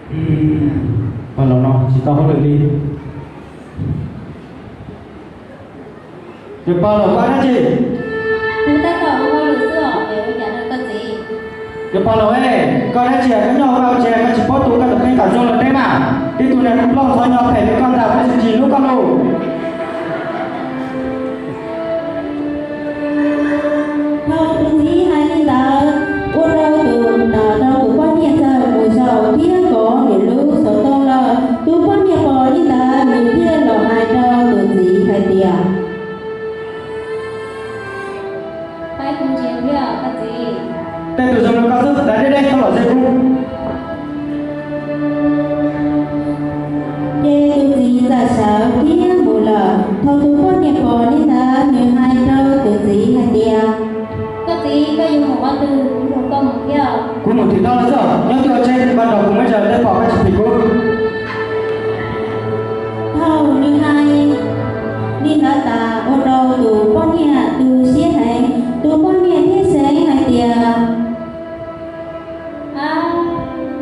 Pog laus no tsis tau hauj lwm li. Yawg pog laus, koj dab tsi? Kuv tab tom ua hauj lwm xwb os, es ua cas rau koj txiv? Yawg pog laus, koj dab tsi koj nyob hauv koj tsev koj tsis paub tus koj tus kheej kom zoo los teb mas. Tib tug niag kuj ploj ntxhov nyo phem li koj ntag, kuv tsis ntsis hlub koj lauj. Thaum tus txiv hais li ntawd, ua rau tus, rau tus poj niam txawm mus zaum thiab kov nws lub xov tooj lawm. Tus poj niam pom li ntawd nws thiaj los hais rau tus txiv hais tias, tej tus zoo li koj xwb tas deb deb txhob los ze kuv. Ces tus txiv txawm sawv thiab mus lawm. Thaum tus poj niam pom li ntawd nws hais rau tus txiv hais tias, koj txiv, koj yuav mus qhov twg, kuv nrog koj mus thiab. Kuv mus tim no lawm xwb, nyob twj ua tsev, koj nrog kuv mus ib zaug tej pom koj tsis phim kuv. Thaum nws hais li ntawd tas ua rau tus poj niam tu siab heev, tus poj niam thiaj seev hais tias,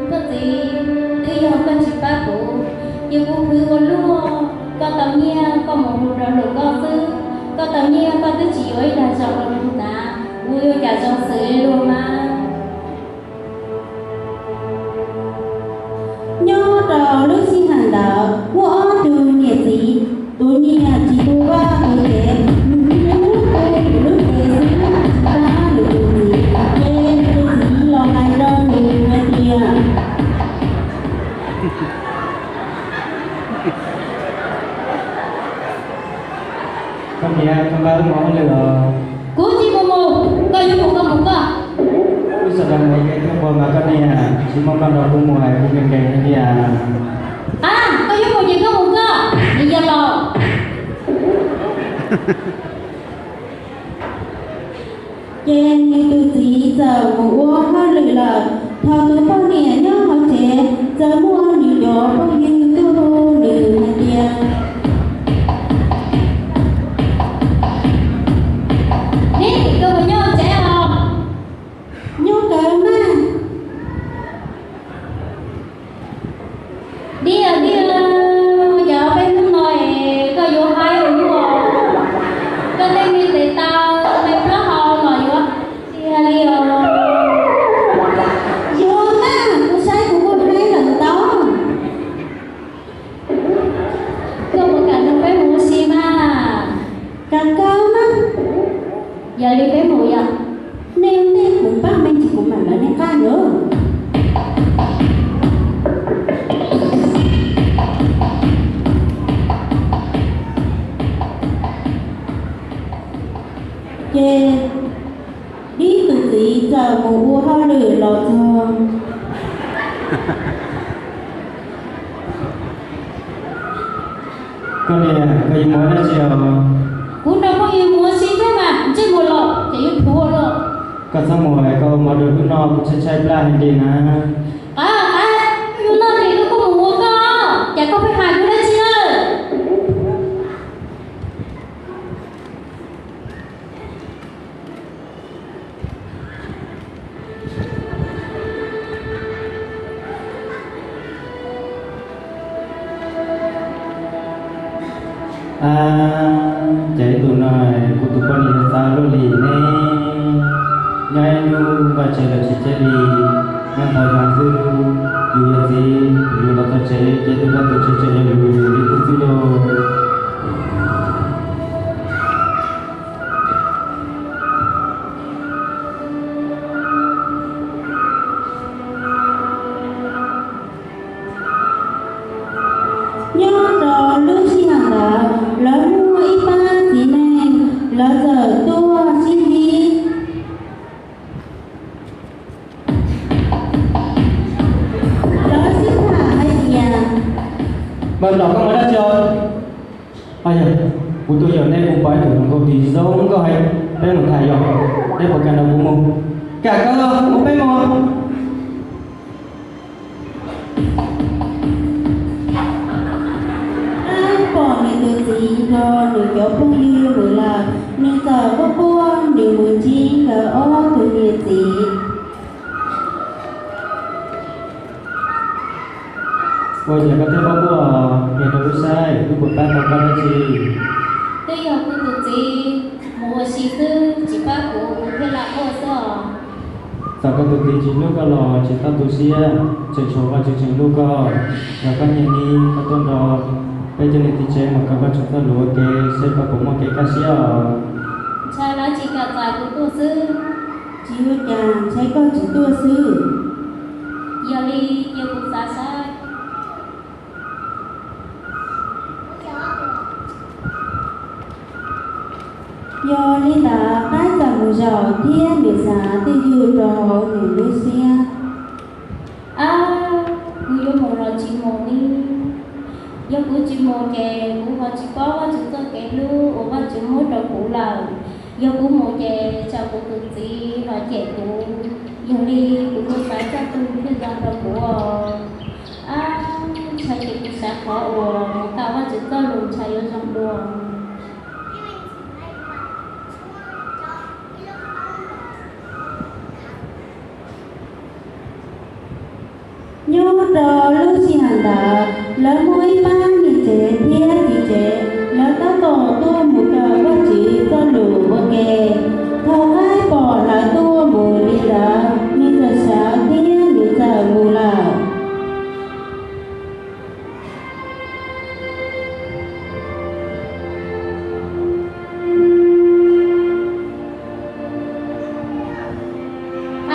koj txiv, twb yog koj tsis pab kuv, ces kuv khwv ua luaj, koj tau nyiaj koj mus hu rau luag koj xwb, koj tau nyiaj koj twb tsis yuav ib dag zog rau luag hnav, kuv yuav cas zoo xws li luag mas. Nyob rau lub sij hawm ntawd muaj ob tug niam txiv, tus niam tsis tu vaj tu tsev, nws lub cev xwb tsis pab nws tus txiv, ces nws tus txiv los hais rau nws hais tias, koj niam, koj npaj wb mus hauj lwm os. Kuv tsis mus mus, koj yuav mus koj mus koj. Wb sawv daws mus ua ke thiaj nquag mas koj niam, tsis muaj koj nrog kuv mus es kuv nkees nkees li tiag. Ab, koj yuav mus ces koj mus koj, nws yog los. Ces nws tus txiv txawm mus ua hauj lwm lawm. Thaum tus poj niam nyob hauv tsev, txawm muaj nws cov phooj ywg tuaj hu nws hais tias, neb, koj puas nyob tsev os? Nyob kawg mas. Dib, dib, cas peb hnub no es koj yuav haib ua luaj, koj tej me tes taw me plaub hau los yuav tiag li os. Yog mas, kuv saib kuv kuj haib lawm ntau. Koj puas kam nrog peb mus ua si mas? Kam kawg mas. Yog li peb mus yom. Nej ntej kuv npaj me ntsis kuv mam lawv nej qab lawm. Ces Dib tus txiv txawm mus ua hauj lwm los txog. Koj niam, koj yuav mus ua dab tsi os? Kuv nrog phooj ywg mus ua si thiab mas, ntsej muag los ces yuav plhuav los. Koj txhob mus es koj ua mov rau wb noj, kuv tshaib tshaib plab heev li na. Qav, qav, koj yuav noj ces koj kuj mus ua koj, cas koj pheej hais kuv dab tsi lawm? Ab, cas ib ntus no kuv tus poj niam xav luaj li ne. Nyob ib hnub vaj tsev los tsis caij li, nyob ntawd xwb. Yus yog txiv, yus los txog tsev ces tus vaj tus tsev tseem yog yus li tus txiv lauj. Nyob rau lub sij hawm ntawd lawv muaj ib pab txiv neej, lawv txawm tuaj sib ntsib. Lawv sib tham hais tias, Npawg Nplom, koj mus dab tsi os? Yog, kuv tuaj yog neb, kuv pom ib tug hluas nkauj twb zoo nkauj heev, peb mus tham yom, neb puas kam nrog kuv mus? Kam kawg, mus peb mus. Ab, pom nws tus txiv nrog nws cov phooj ywg mus lawm, nws txawm quaj quaj nws mus ntsib nkawd ob tug niam txiv. Ua cas koj thiaj pab quaj, niam rau wb saib wb puas pab tau koj dab tsi? Twb yog kuv tus txiv mus ua si xwb tsis pab kuv, kuv thiaj lam quaj xwb os. Txawm koj tus txiv tsis hlub koj los tsis txhob tu siab, tseem tshuav Vajtswv tseem hlub koj. Yog koj nyiam li, koj tuaj nrog peb cov niam txiv tsev mus kawm Vajtswv txoj lus ua ke, seb koj puas muaj kev kaj siab os. Ntshai lawv tsis kam txais kuv tuaj xwb. Tsis ua cas, ntshai koj tsis tuaj xwb. Yog li cia kuv xav saib. Yog li ntawd Qaib txawm mus zaum thiab nws xav twj ywm rau hauv nws lub siab. Ab, kuv yuav mus los tsis mus li? Yog kuv tsis mus ces kuv ho tsis paub Vajtswv txoj kev hlub uas Vajtswv muab rau kuv lawm. Yog kuv mus ces tsam kuv tus txiv ho cem kuv. Yog li kuv yuav xaiv txoj twg thiaj zoo rau kuv os? Ab, ntshai ces kuv xav qhov uas mus kawm Vajtswv txoj lus ntshai yuav zoo dua. Nyob rau lub sij hawm ntawd, lawv muaj ib pab niam tsev thiab txiv tsev, lawv tab tom tuaj mus kawm Vajtswv txoj lus ua ke. Thaum Qaib pom lawv tuaj mus li ntawd, nws txawm sawv thiab nws txawm mus lawm.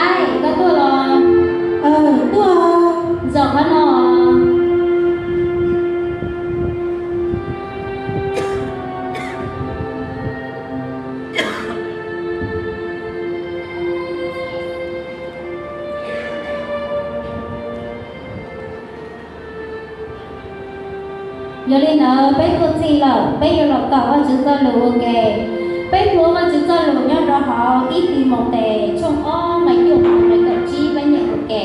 Aib, koj tuaj los? Aw, tuaj. Zaum qhov no. Yog li ntawd peb tuaj txij lawm, peb yuav los kawm Vajtswv txoj lus ua ke. Peb muaj Vajtswv txoj lus nyob rau hauv ib Timautes tshooj ob nqe cuaj mus nqe kaum tsib, peb nyeem ua ke.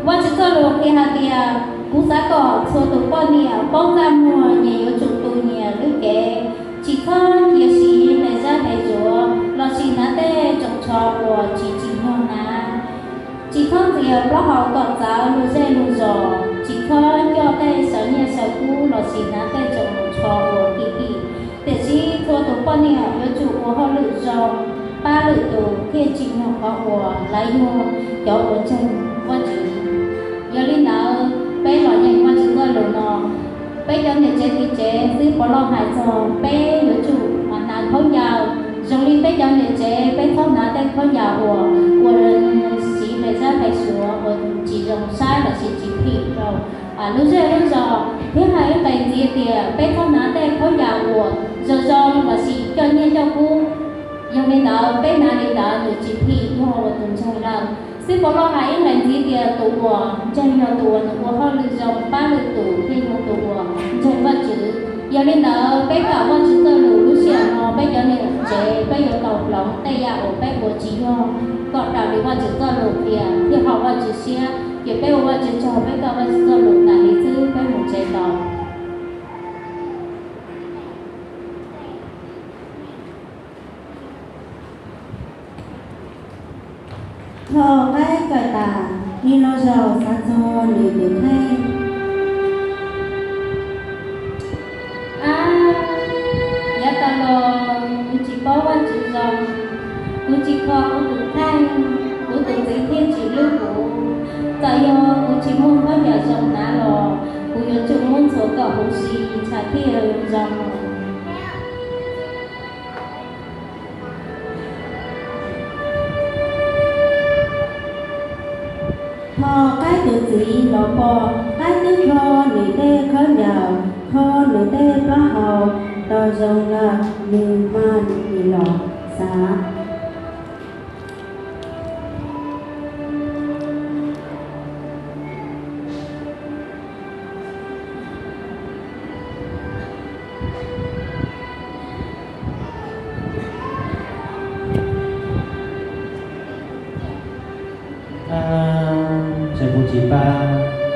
Vajtswv txoj lus qhia hais tias, kuv xav kom txhua tus poj niam paub txaj muag, nyias yuav tsum tu nyias lub cev, tsis txhob cia siv hle zab hle zuav lossis hnav tej tsoos tsho uas tsis tsim nyog hnav. Tsis txhob ntxias plaub hau kom txawv luag zej luag zos, tsis txhob coj tej saw nyiaj saw kub lossis hnav tej tsoos tsho uas kim kim. Tiam sis txhua tus poj niam yuav tsum ua hauj lwm zoo, pab lwm tus thiaj tsim nyog qhov uas lawv yog cov uas ntseeg Vajtswv. Yog li ntawd, peb los nyeem Vajtswv txoj lus no. Peb cov niam tsev txiv tsev xib puas loj hais txog peb yuav tsum hnav khaub ncaws. Zoo li peb cov niam tsev peb txhob hnav tej khaub ncaws uas ua siv hle zab hle suav uas tsis zoo saib lossis tsis phim rau lub zej lub zos, thiab hais ib qe ntxiv tias peb txhob hnav tej khaub ncaws uas zoo zoo lossis coj nyiaj coj kub. Yog li ntawd peb hnav li ntawd nws tsis phim yog ua tus ntseeg lawm. Xib puas loj hais ib qe ntxiv tias tus uas ntseeg yog tus uas nws ua hauj lwm zoo pab lwm tus thiaj yog tus uas ntseeg Vajtswv. Yog li ntawd peb kawm Vajtswv txoj lus lub sij hawm no peb cov niam tsev peb yuav tau hloov tej yam uas peb ua tsis yog kom raws li Vajtswv txoj lus qhia thiaj haum Vajtswv siab. Ces peb ua Vajtswv tsaug, peb kawm Vajtswv txoj lus tas li xwb peb mus tsev tau. Thaum Qaib kawm tas, nws los zaum xav txog nws tus kheej. Ab, yav tas los kuv tsis paub Vajtswv zoo, kuv tsis kho kuv tus kheej, kuv tus txiv thiaj tsis hlub kuv. Txawm yog kuv tsis muaj khaub ncaws zoo hnav los kuv yuav tsum muab ntxuav kom huv si ntshai thiaj zoo. Thaum Qaib tus txiv los pom Qaib twb kho nws tej khaub ncaws, kho nws tej plaub hau tau zoo lawm, nws mag nws los xav. Ab, ntshe kuv tsis pab,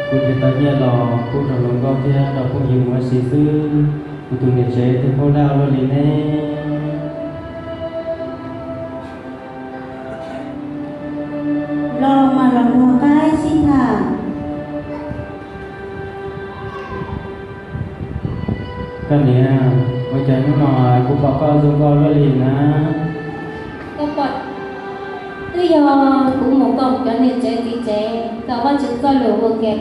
kuv nrhiav tau nyiaj los kuv rau hluas nkauj thiab rau phooj ywg mus ua si xwb, kuv tus niam tsev twb poob laj ua luaj li ne. Los mas los nrog Qaib sib tham. Koj niam, ua cas hnub no kuv pom koj zoo nkauj luaj li na? Koj pom, twb yog kuv mus koom cov niam tsev txiv tsev kom Vajtswv txoj lus ua ke,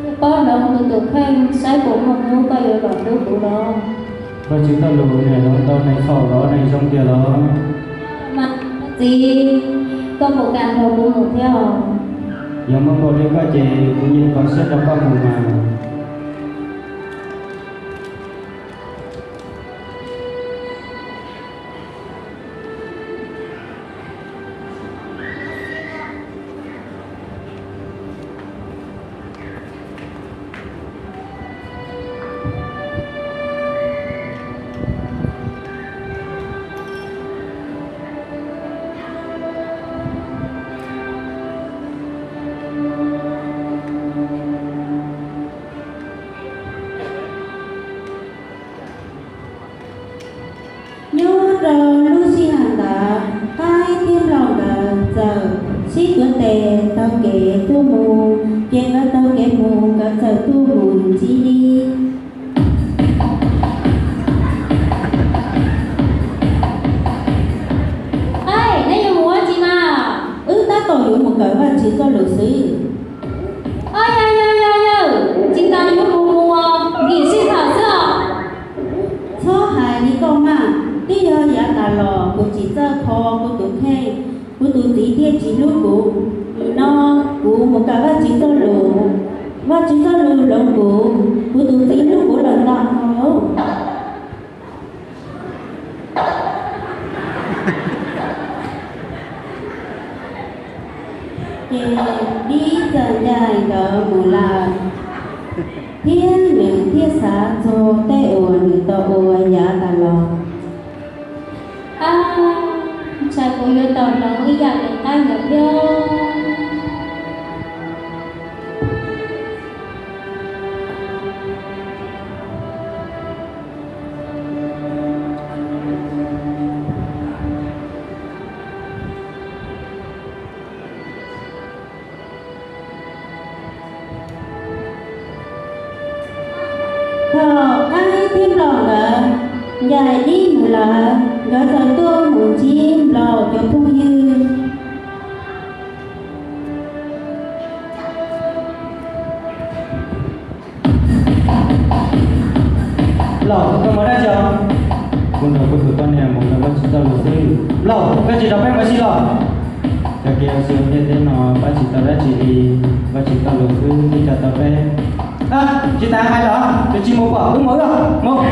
thiaj paub hloov kuv tus kheej saib puas muaj hnub koj yuav los hlub kuv los. Vajtswv txoj lus niam hloov tau neeg txhaum los neeg zoo tiag los? Mas txiv, koj puas kam nrog kuv mus thiab? Yog muaj npaum li koj ces kuv yeej txaus siab nrog koj mus mas. Nyob rau lub sij hawm ntawd, qaib thiab nplooj nkawd txawm sib tuav tes taug kev tuaj mus, ces nkawd taug kev mus nkawd txawm tuaj mus ntsib li. Aib, neb yuav mus ua tsi mas? Wb tab tom yuav mus kawm Vajtswv txoj lus xwb. Aib, yog yog yog yog, tsis tas yuav mus mus, nkim sij hawm xwb os. Txhob hais li koj maj, twb yog yav tas los kuv tsis txawj kho kuv tus kheej, kuv tus txiv thiaj tsis hlub kuv. Nim no kuv mus kawm Vajtswv txoj lus, Vajtswv txoj lus hloov kuv, kuv tus txiv hlub kuv lawm ntag os. Ces Dib txawm ncaim nkawd mus lawm, thiab nws thiaj xav txog tej uas nws tau ua yav tas los. Ab, ntshai kuv yuav tau hloov ib yam li qaib nkawd thiab. Thaum qaib thiab nplooj nkawd ncaim Dib mus lawm, nkawd txawm tuaj mus ntsib Nplaum cov phooj ywg. Nplaum, koj mus dab tsi os? Kuv nrog kuv tus poj niam mus kawm Vajtswv txoj lus xwb. Nplaum, koj tsis nrog peb mus ua si los? Cov kev ua si ua ntej teb no pab tsis tau dab tsi li, Vajtswv txoj lus xwb thiaj coj tau peb. Tsis tas hais los, tsis mus pom wb mus wb mus.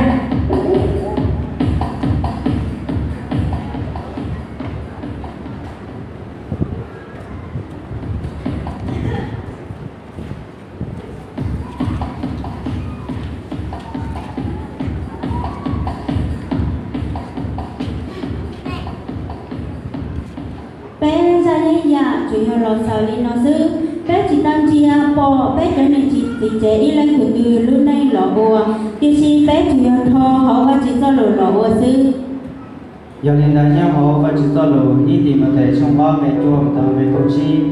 Peb zaj yeeb yam tsuas yog los xaus li no xwb. Peb tsis tau ntsia pom peb cov niam txiv tsev ib leeg tus twg lub neej los ua, tiam sis peb tsuas yog rho hauv Vajtswv txoj lus los ua xwb. Yog li ntawd nyob hauv Vajtswv txoj lus ib Timautes tshooj ob nqe cuaj mus txog nqe kaum tsib,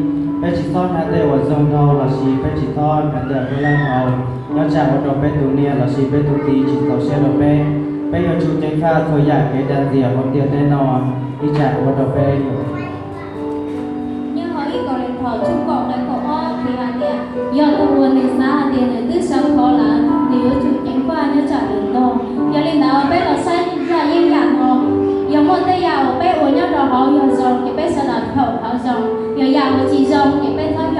peb tsis txhob hnav tej uas zoo nraug lossis peb tsis txhob hnav tej uas loj hlob, nyob tsam ua rau peb tus niam lossis peb tus txiv tsis txaus siab rau peb. Peb yuav tsum ceev faj txhua yam kev dag ntxias hauv ntiaj teb no, ib tsam ua rau peb. Nyob hauv ib Kauleethaus tshooj kaum nqe kaum ob hais tias, yog tus uas nws xav hais tias nws twb sawv khov lawm, nws yuav tsum ceev faj nyob tsam nws ntog. Yog li ntawd peb los saib zaj yeeb yam no, yog muaj tej yam uas peb ua nyob rau hauv yog zoo ces peb sawv daws thaum hauv zoo, yog yam uas tsis zoo ces peb txhob